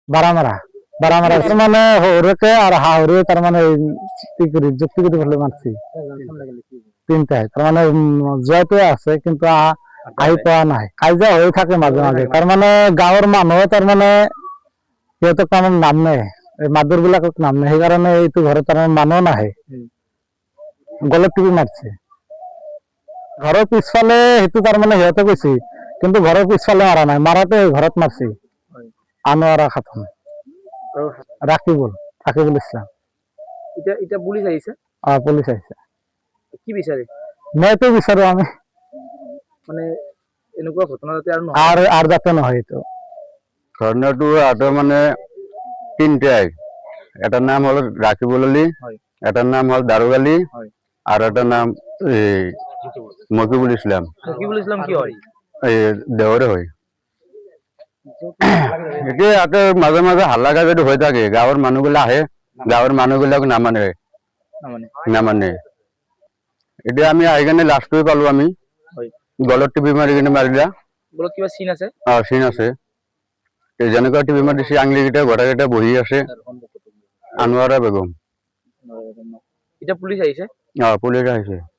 বারামারা বারামারা মানে হরেকে আর হাওরে, তার মানে কি করি যুক্তি করে ফেলে মারছি তিনটায়। তার মানে জয়তে আছে কিন্তু আহি পোৱা নাই। কাজিয়া হৈ থাকে মাজে মাজে। তাৰ মানে গাঁৱৰ মানুহ তাৰ মানে সিহঁতক তাৰমানে নাম নাই, এই মাদুৰ বিলাকক নাম নাই, সেইকাৰণে এইটো ঘৰত তাৰমানে মানুহ নাহে। গলত টিপি মাৰছে ঘৰৰ পিছফালে। সেইটো তাৰমানে সিহঁতে কৈছে, কিন্তু ঘৰৰ পিছফালে মাৰা নাই, মাৰাতে ঘৰত মাৰছে। আনোৱাৰা খাতুন। ৰাকিবুল, ৰাকিবুল ইছলাম। এতিয়া পুলিচ আহিছে? অ, পুলিচ আহিছে। কি বিচাৰে? ন্যায়টো বিচাৰো আমি। মানে এনেকুৱা ঘটনা যাতে আৰু নহয়। আৰু যাতে নহয় এইটো। ঘটনাটো আঁতৰ মানে তিনটাই। এটাৰ নাম হ'ল ৰাকিবুল আলী, এটাৰ নাম হ'ল দাৰুগ আলী, আৰু এটাৰ নাম এই মকিবুল ইছলাম। মকিবুল ইছলাম কি হয়? এই দেৱৰে হয়। এতিয়া ইয়াতে মাজে মাজে হাল্লা কাজিয়াটো হৈ থাকে। গাঁৱৰ মানুহবিলাক আহে, গাঁৱৰ মানুহবিলাক নামানে। নামানে? নামানে। এতিয়া আমি আহি কিনে লাষ্টটোৱে পালো আমি। গলত টিপি মাৰি কিনে মাৰিলা। গলত কিবা চিন আছে? অ, চিন আছে। এই যেনেকুৱা টিপি মাৰিছে, আঙুলিকেইটা গোটেইকেইটা বহি আছে। আনোৱাৰা বেগম। এতিয়া পুলিচ আহিছে? অ, পুলিচ আহিছে।